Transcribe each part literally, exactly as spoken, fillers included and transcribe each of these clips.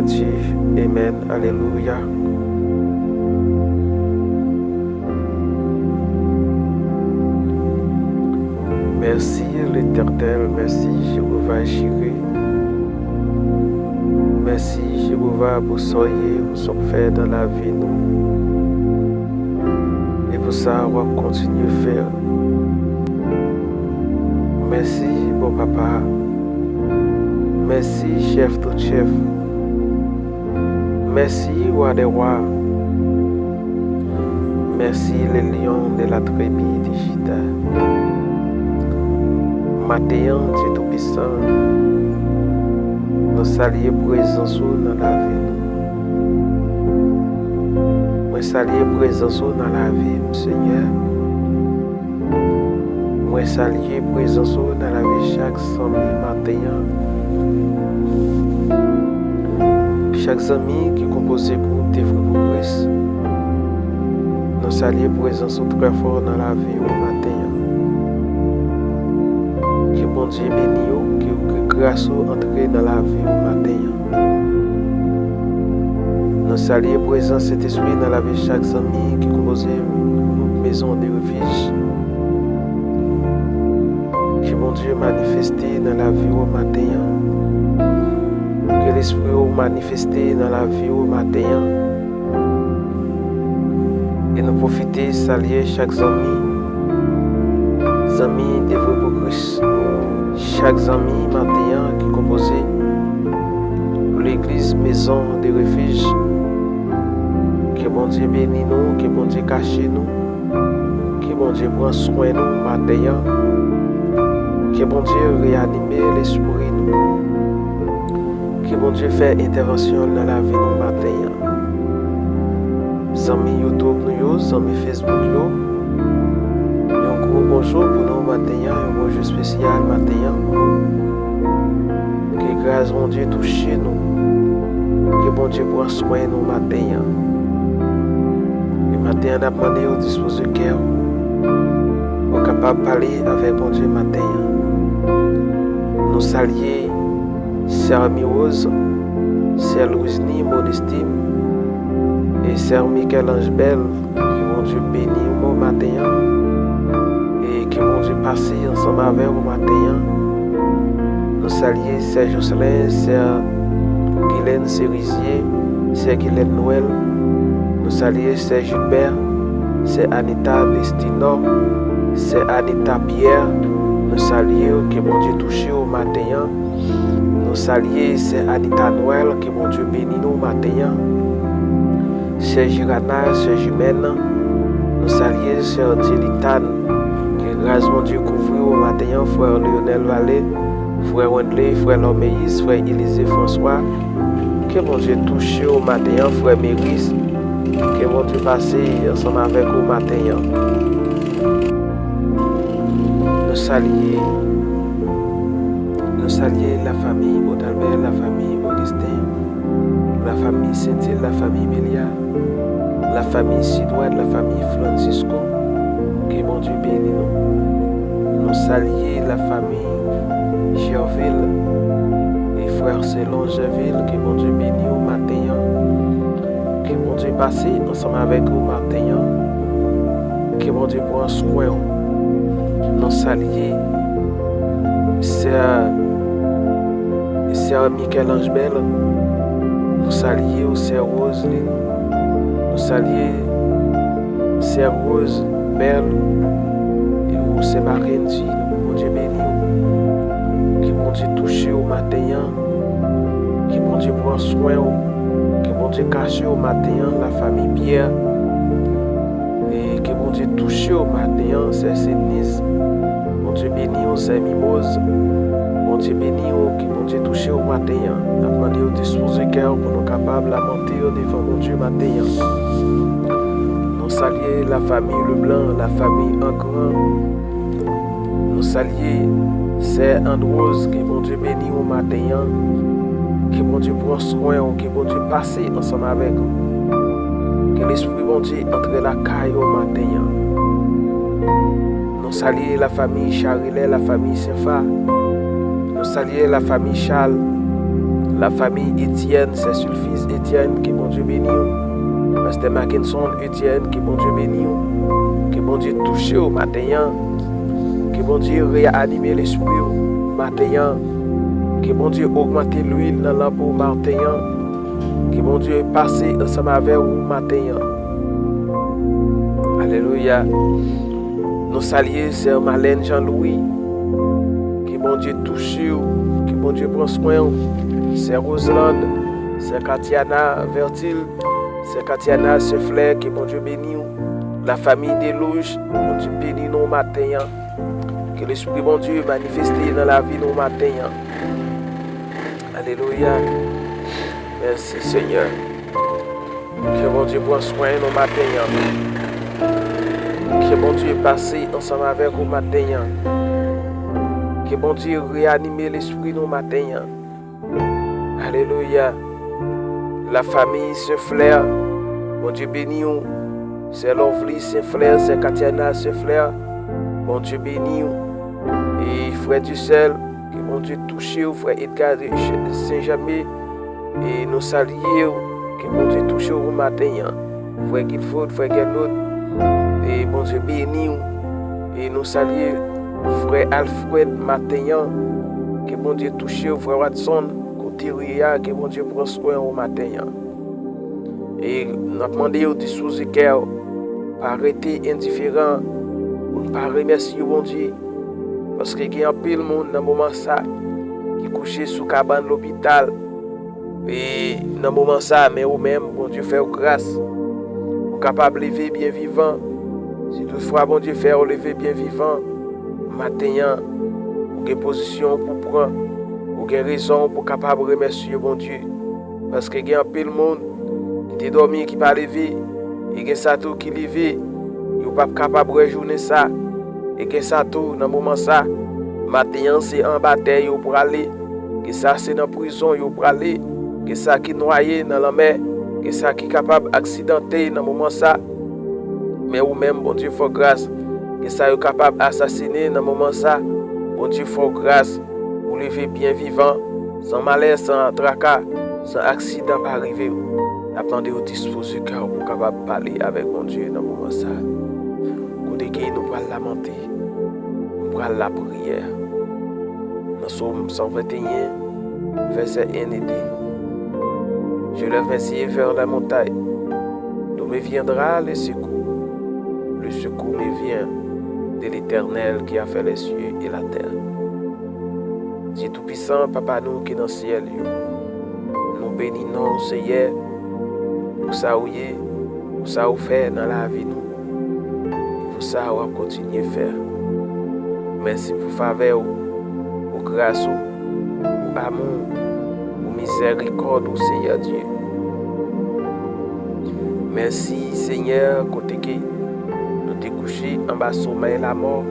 Amen, alelouya. Mèsi Letènèl, mèsi Jewova Jire. Mèsi Jewova pou sa w ye, pou sa w fè nan lavi nou, e pou sa w ap kontinye fè. Mèsi bon Papa. Mèsi chèf tout chèf. Mèsi wa dè wa. Mèsi le lion de la tribi de Jida. Maten an, Dye Toupisan, nou salye prezans ou nan lavi nou. Mwen salye prezans ou nan lavi m, Senyè. Mwen salye prezans ou nan lavi chak zanmi maten an. Chak zanmi ki konpoze gwoup Devwe pou Kris, nou salye prezans ou trè fò nan lavi ou maten an. Ke Bondye beni w, ke, ke gras ou antre nan lavi ou maten an. Nou salye prezans Sentespri nan lavi chak zanmi ki konpoze gwoup Maison de Refuge. Ke Bondye manifeste nan lavi ou maten an. Ke Lespri ou manifeste nan lavi ou maten an. E nou pwofite salye chak zanmi, zanmi Devwe pou Kris, chak zanmi maten an ki konpoze legliz Maison de Refuge. Ke Bondye beni nou, ke Bondye kache nou, ke Bondye pran swen nou maten an, ke Bondye reyanime lespri nou, ke Bondye fè entèvansyon nan lavi nou maten an. Zanmi YouTube nou yo, zanmi Facebook yo, yon gwo bonjou pou nou maten an, yon bonjou espesyal maten an. Ke gras Bondye touche nou. Ke Bondye pran swen nou maten an. E maten an, n ap mande w dispoze kè w pou w kapab pale avèk Bondye maten an. Nou salye Sè Army Rose, Sè Louisny Modestin, e Sè Michel-Ange Bell, ke Bondye beni w maten an, e ke Bondye pase ansanm avè w maten an. Nou salye Sè Jocelyn, Sè Guylaine Cerisier, Sè Guylaine Noël. Nou salye Sè Gilbert, Sè Anita Destino, Sè Anita Pierre. Nou salye w, ke Bondye touche w maten an. Nou salye Sè Anita Noël, ke Bondye beni nou maten an. Sè Jirana, Sè Jimèn, nou salye Sè Dyelitàn, ke gras Bondye kouvri w maten an, frè Lionel Vallée, frè Wendley, frè Lormeis, frè Elysée François, ke Bondye touche w maten an, frè Meris, ke Bondye pase ansanm avèk ou maten an. Nou salye, nou salye lafanmi Odalbè, lafanmi Augustin, lafanmi Sentil, lafanmi Belia, lafanmi Sidwad, lafanmi Francisco, ke Bondye beni nou. Nou salye lafanmi Gerville e frè Selon Gerville, ke Bondye beni w maten an. Ke Bondye pase ansanm avèk ou maten an. Ke Bondye pran swen w. Nou salye Sè, Sè Michel-Ange Bell. Nou salye w, Sè Roseline. Nou salye Sè Rose Bell. E ou, Sè Mackenzie. Bondye beni w. Ke Bondye touche w maten an. Ke Bondye pran swen w. Ke Bondye kache w maten an, lafanmi Pierre. E ke Bondye touche w maten an, Sè Sidnis. Bondye beni w, Sè Mimoz. Bondye beni w, ke Bondye touche w maten an. N ap mande w dispoze kè w pou nou kapab lamante w devan Bondye maten an. Nou salye lafanmi Leblanc, lafanmi Angran. Nou salye Sè Androse, ke Bondye beni w maten an. Ke Bondye pran swen w, ke Bondye pase ansanm avèk ou. Ke Lespri Bondye antre lakay ou maten an. Nou salye lafanmi Charilè, lafanmi Senfa. Nou salye lafanmi Charles, Lafanmi Etienne, sè Sulfiz Etienne, ke Bondye beni w. Pastè Mackenson Etienne, ke Bondye beni w. Ke Bondye touche w maten an. Ke Bondye reanime lespri w maten an. Ke Bondye ogmante lwil nan lanp ou maten an. Ke Bondye pase ansanm avè w maten an. Alelouya. Nou salye sè Malène Jean Louis. Ke Bondye touche w. Ke Bondye pran swen w. Sè Roselande, sè Katiana Vertil, sè Katiana, sè Flè, ke Bondye beni w. Lafanmi Delouche, Bondye beni nou maten an. Ke Lespri Bondye manifeste nan lavi nou maten an. Alelouya. Mèsi, Senyè. Ke Bondye pran swen nou maten an. Ke Bondye pase ansanm avèk ou maten an. Ke Bondye reanime lespri nou maten an. Alelouya. Lafanmi Sen Flè, Bondye beni w. Sè Lovely Sen Flè, sè Katiana Sen Flè, Bondye beni w. E frè Dusèl, ke Bondye touche w, frè Edgar Sen Janmen, e nou salye w, ke Bondye touche w maten an. Frè Guilford, frè Gernot, e Bondye beni w. E nou salye frè Alfred maten an, ke Bondye touche w, frè Watson, kote w ye a, ke Bondye pran swen w maten an. E n ap mande w dispoze kè w, pa rete endiferan, pou n pa remèsye Bondye. Paske gen anpil moun nan moman sa ki kouche sou kabann lopital. E nan moman sa, men ou menm, Bondye fè w gras. Ou kapab leve byen vivan. Si toutfwa Bondye fè w leve byen vivan, maten an, ou gen pozisyon pou pran. Ou gen rezon pou kapab remèsye Bondye. Paske gen anpil moun ki te dòmi, ki pa leve. E gen sa tou ki leve, yo p ap kapab wè jounen sa. E gen sa tou, nan moman sa, maten an se anba tè yo prale. Gen sa se nan prizon yo prale. Gen sa ki nwaye nan lanmè. Gen sa ki kapab aksidante nan moman sa. Men ou menm, Bondye fè w gras. Gen sa yo kapab asasinen nan moman sa. Bondye fè w gras. Ou leve byen vivan, san malè, san traka, san aksidan pa rive w. N ap mande w dispoze kè w pou w kapab pale avèk Bondye nan moman sa. Kote ke nou pral lamante, nou pral lapriyè. Nan Sòm san venteyen, vèsè en e de. Je lève mes yeux vers les montagnes. D'où me viendra le secours? Le secours me vient de l'Éternel qui a fait les cieux et la terre. Dye Toupisan, Papa nou ki nan syèl yo, nou beni non w, Seyè, pou sa w ye, pou sa w fè nan lavi nou, e pou sa w ap kontinye fè. Mèsi pou favè w, pou gras ou, pou amou w, pou mizèrikòd ou, Seyè Dye. Mèsi, Senyè, kote ke nou te kouche anba somèy lamò,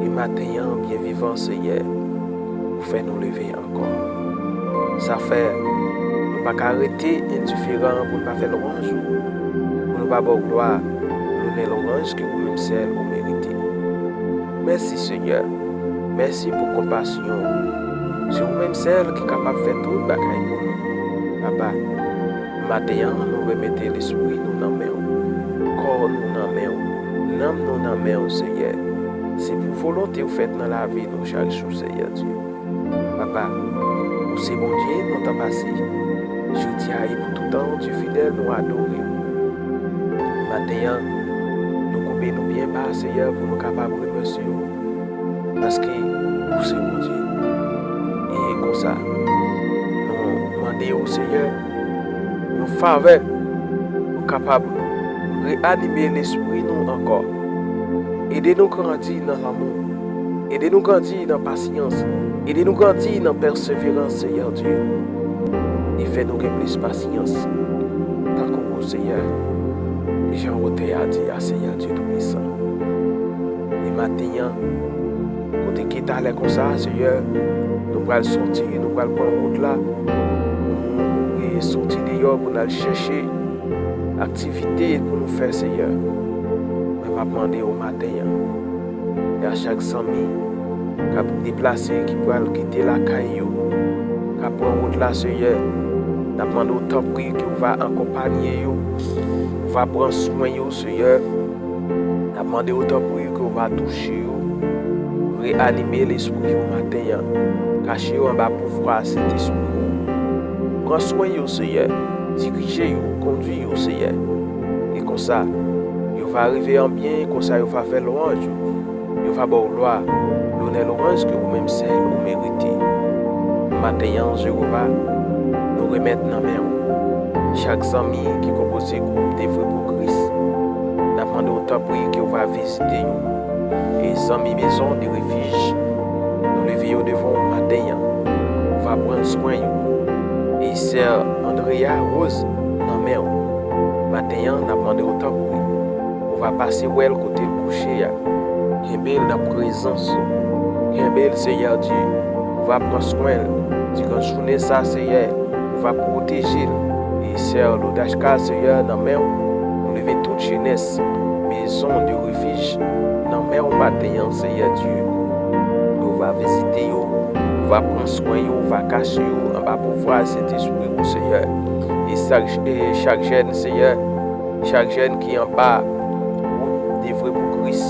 e maten an, byen vivan, Senyè, ou fè nou leve ankò. Sa fè, nou pa ka rete endiferan pou n pa fè lwanj ou, pou nou pa ba w glwa, lonè, lwanj ke ou menm sèl ou merite. Mèsi, Senyè. Mèsi pou konpasyon ou. Se ou menm sèl ki kapab fè tout bagay pou nou. Papa, maten an, nou remete lespri nou nan men w, kò nou nan men w, nanm nou nan men w, Senyè. Se pou volonte w fèt nan lavi nou chak jou, Senyè Dye. Papa, ou se Bondye nan tan pase, jodi a e pou toutan, ou Dye fidèl, nou adore w. Maten an, nou koupe nou byen ba, Senyè, pou nou kapab remèsye w. Paske ou se Bondye. E konsa, nou mande w, Senyè, yon favè pou kapab reanime lespri nou ankò. Ede nou grandi nan lanmou. Ede nou grandi nan pasyans. Ede nou grandi nan pèseverans, Senyè Dye. E fè nou gen plis pasyans. Tankou ou, Senyè. Jan otè a di a, Senyè Dye Toupisan. E maten an, kote ke talè konsa, Senyè, nou pral soti, nou pral pran wout la, pou nou, e, soti deyò, pou n al chèche aktivite pou nou fè, Senyè. Mwen, m ap mande w maten an, e a chak zanmi k ap deplase, ki pral kite lakay yo, ka pran wout la, Seyè. N ap mande w, tanpri, ke w va akonpaye yo, w va pran swen yo, Seyè. N ap mande w, tanpri, ke w va touche yo, reanime lespri yo maten an, kache yo anba pouvwa Sentespri w. Pran swen yo, Seyè. Dirije yo, kondui yo, Seyè. E konsa, yo va rive an byen, konsa yo va fè lwanj ou. Yo va ba w glwa, lonè, lwanj ke ou menm sèl ou merite. Maten an, Jewova, nou remèt nan men w chak zanmi ki konpoze gwoup Devwe pou Kris. N ap mande w, tanpri, ke w va vizite yo. E zanmi Maison de Refuge, nou leve yo devan w maten an. Ou va pran swen yo. E sè Andrea Rose nan men w. Maten an, n ap mande w, tanpri, ou va pase wè l kote l kouche a. Kenbe l nan prezans ou. Kenbe l, Seyè Dye. Ou va pran swen l diran jounen sa, Seyè. Ou va pwoteje l. E sè Lodachka, Seyè, nan men w. Nou leve tout jenès Maison de Refuge nan men w maten an, Seyè Dye. Ou va vizite yo, ou va pran swen yo, ou va kache yo anba pouvwa Sentespri ou, Seyè. E chak, e chak jèn, Seyè, chak jèn ki anba gwoup Devwe pou Kris,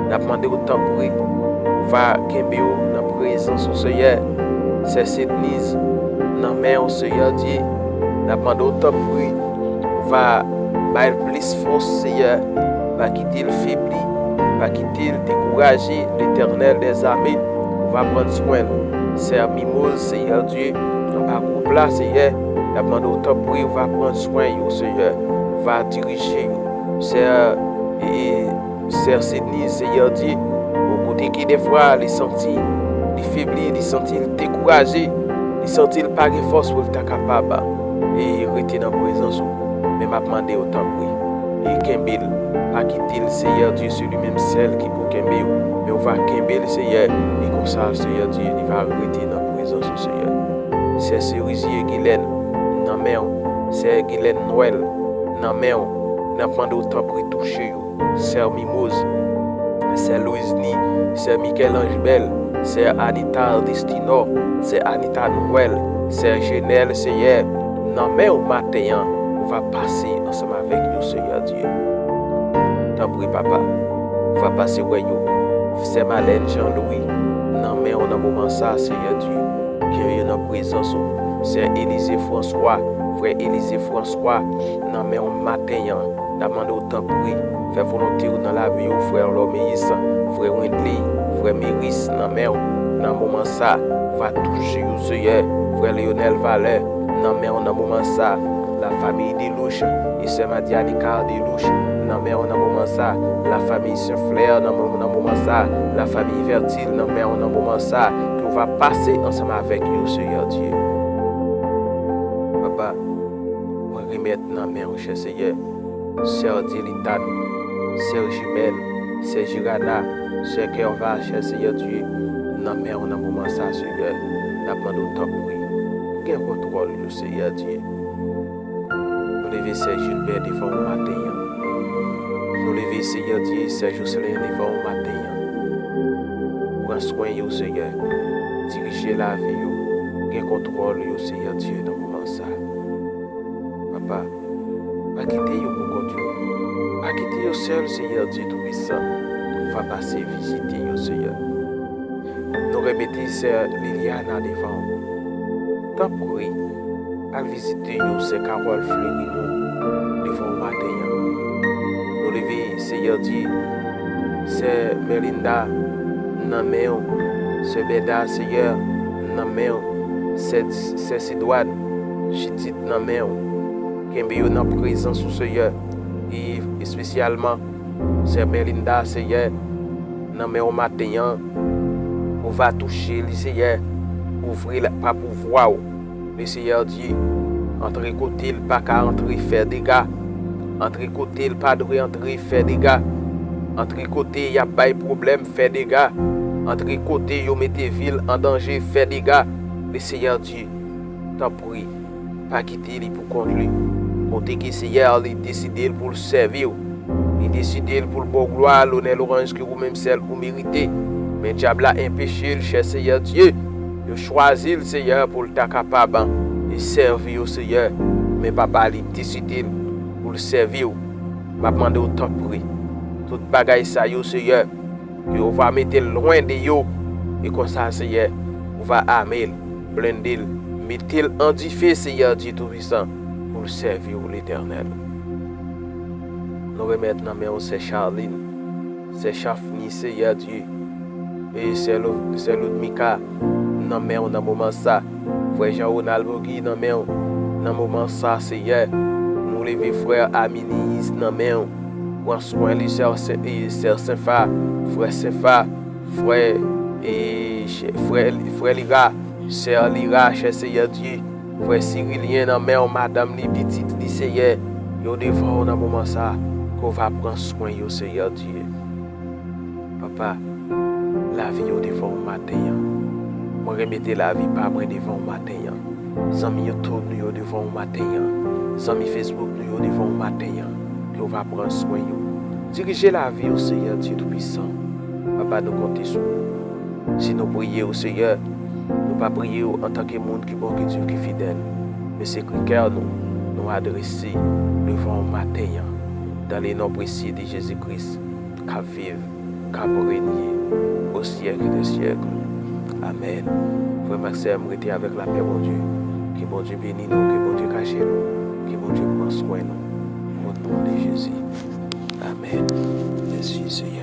n ap mande w, tanpri, ou va kenbe yo nan prezans ou, Seyè. Sè Sedniz, nan men w, Seyè Dye, n ap mande w, tanpri, ou va ba l plis fòs, Seyè. Pa kite l febli, pa kite l dekouraje, Letènèl dèzame, ou va pran swen l. Sè Mimoz, Seyè Dye, anba gwoup la, Seyè, n ap mande w, tanpri, ou va pran swen yo, Seyè. Ou va dirije yo. Sè, e, Sè Sedniz, Seyè Dye, ou kote ke defwa li santi li febli, li santi l dekouraje, li santi l pa gen fòs pou l ta kapab, e, rete nan prezans ou. Men m ap mande w, tanpri, e kenbe l. Pa kite l, Seyè Dye, se li menm sèl ki pou kenbe w. Men ou va kenbe l, Seyè, e konsa, Seyè Dye, li va rete nan prezans ou, Seyè. Sè Serizye Gilèn, nan men w. Sè Gilèn Nwèl, nan men w. N ap mande w, tanpri, touche yo. Sè Mimoz, Sè Louizni, Sè Michel-Ange Bell, Sè Anita Destino, Sè Anita Noël, Sè Jenèl, Seyè, nan men w maten an, ou va pase ansanm avèk yo, Seyè Dye. Tanpri, papa, ou va pase wè yo. Sè Malèn Jean Louis, nan men w nan moman sa, Seyè Dye. Kenbe yo nan prezans ou. Sè Elize Franswa, frè Elize Franswa, nan men w maten an. N ap mande w, tanpri, fè volonte w nan lavi yo, frè Lòmeyis, frè Wendley, frè Meris, nan men w. Nan moman sa, ou va touche yo, Seyè. Frè Leonel Valè, nan men w nan moman sa. La famille Delouche, e sè Madianica Delouche, nan men w nan moman sa. La famille Saint-Fleur, nan mo-, nan moman sa. La famille Vertil, nan men w nan moman sa. Ke w va pase ansanm avèk yo, Seyè Dye. Papa, mwen remèt nan men w, chè Seyè, sè Dyelitan, sè Jimèl, sè Jirana, sè Kèva, chè Seyè Dye, nan men w nan moman sa, Seyè. N ap mande w, tanpri, gen kontwòl yo, Seyè Dye. Nou leve sè Jilbè devan w maten an. Nou leve, Seyè Dye, sè Joselin devan w maten an. Pran swen yo, Seyè. Dirije lavi yo. Gen kontwòl yo, Seyè Dye, nan moman sa. Papa, pa kite yo pou kont yo. Pa kite yo sèl, Seyè Dye Toupisan. Ou va pase vizite yo, Seyè. Nou remete sè Liliana devan w. Tanpri, al vizite yo, sè Carole Fleurimond, devan w maten an. Nou leve, Seyè Dye, sè Merlinda, nan men w, sè Bèda, Seyè, nan men w, sè, sè Sidwad, Jidit, nan men w. Kenbe yo nan prezans ou, Seyè, e espesyalman sè Merlinda, Seyè, nan men w maten an. Ou va touche li, Seyè. Kouvri l pa pouvwa w. Men Seyè Dye, antre kote l pa ka antre, fè dega. Antre kote l pa dwe antre, fè dega. Antre kote y ap bay pwoblèm, fè dega. Antre kote yo mete vi l an danje, fè dega. Men Seyè Dye, tanpri, pa kite li pou kont li. Kote ke Seyè a, li deside l pou l sèvi w. Li deside l pou l ba w glwa, lonè, lwanj ke ou menm sèl ou merite. Men dyab la enpeche l, chè Seyè Dye. Yo chwazi l, Seyè, pou l ta kapab, e, sèvi w, Seyè. Men, Papa, li deside l pou l sèvi w. M ap mande w, tanpri, tout bagay sa yo, Seyè, ke w va mete l lwen de yo. E konsa, Seyè, ou va ame l, blende l, mete l an dife, Seyè Dye Toupisan, pou l sèvi w, Letènèl. Nou remèt nan men w sè Charline, sè Chafni, Seyè Dye, e sè Lo-, sè Ludmika, nan men w nan moman sa. Frè Jean Ronald Bogi nan men w nan moman sa, Seyè. Nou leve frè Aminiis nan men w. Pran swen li, sè, sè, e sè Senfa, frè Senfa, frè, e, frè, frè Lira, sè Lira, chè Seyè Dye. Frè Sirilyen nan men w, madanm li, pitit li, Seyè. Yo devan w nan moman sa, ke w va pran swen yo, Seyè Dye. Papa, lavi yo devan w maten an. Mwen remete lavi pa mwen devan w maten an. Zanmi YouTube nou yo devan w maten an. Zanmi Facebook nou yo devan w maten an. Ke w va pran swen yo. Dirije lavi yo, Seyè Dye Toupisan. Papa, nou konte sou ou. Si nou priye w, Seyè, nou pa priye w antanke moun ki bon, ki dye, ki fidèl. Men se kè nou, nou adrese devan w maten an. Dan le non presye de Jezi Kris, k ap viv, k ap renye au siècle des siècles. Amèn. Frè m ak sè m, rete avèk lapè Bondye. Ke Bondye beni nou, ke Bondye kache nou, ke Bondye pran swen nou. Au nom de Jésus. Amèn. Mèsi, Seyè.